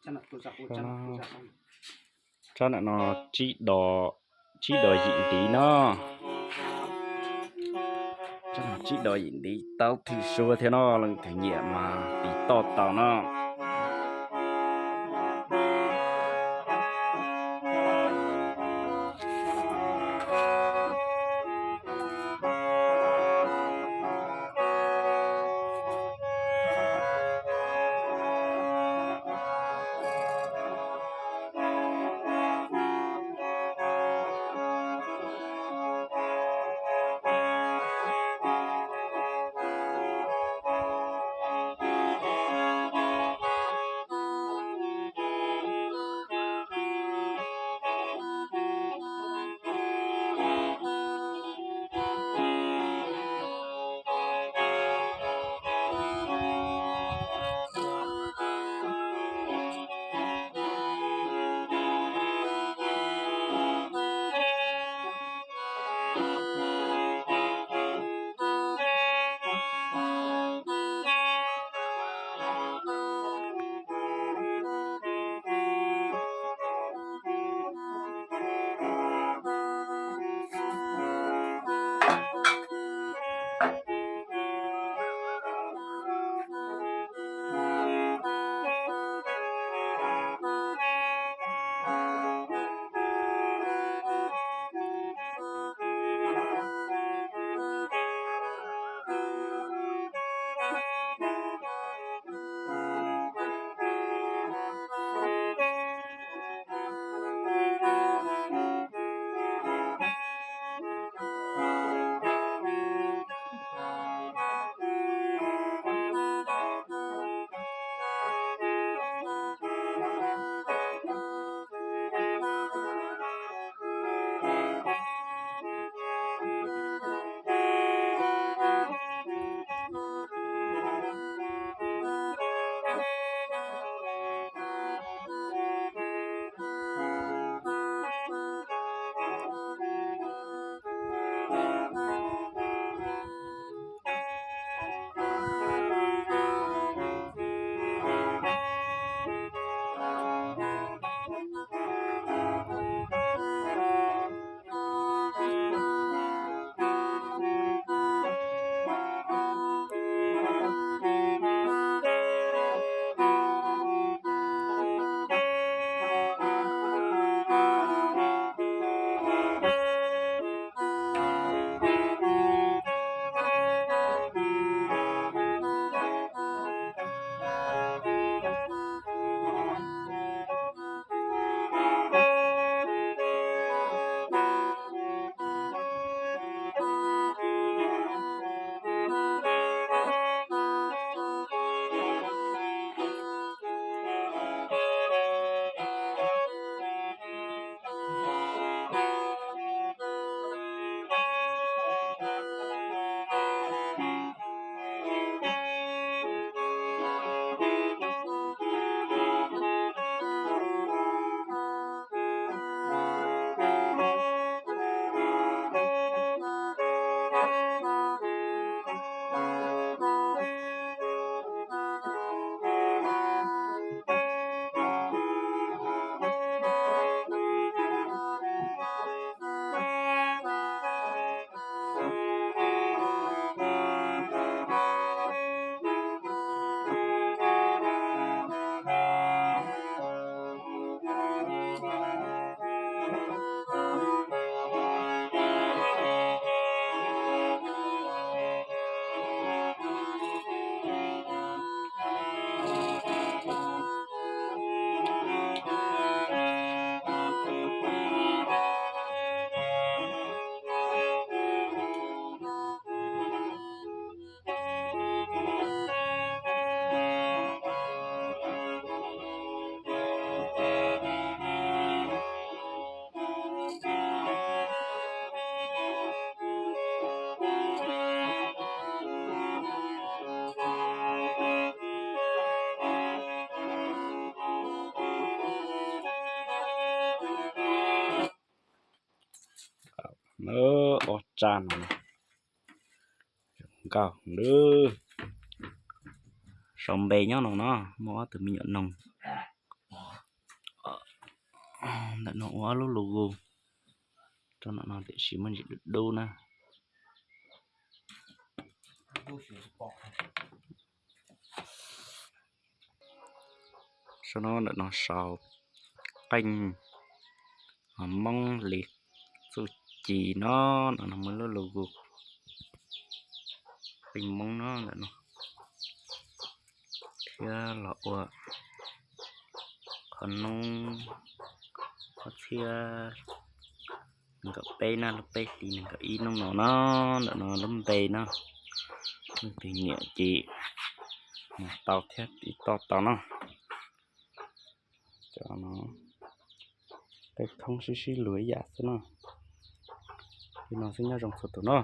Tsob no tsib do, tsib do yim ntiv no. Tsib do yim ntiv tau thwj suab thiab no, leej twg nyiam mas tiv toj tau no. Ob tsa no nkauj nws sau npe nyob no no, muaj ob tug me nyuam noog. Ntawm no ua ob lub logo rau ntawm no tiam sis muaj ntsis dub dub na. Sau no ntawm no sau qeej Hmoob li txuj ci no, ntawm no muaj lub logo qeej Hmoob no ntawm no, thiab los ua qhov noob ob txhiab nees nkaum peb na, lub peb hlis nees nkaum ib hnub no na, ntawm no lub npe no, leej twg nyiam ces mus tau thiab tiv toj tau na. Cov no tej khoob sib sib luag ib yam xwb na. Li no xwb, nyob zoo txhua tus na.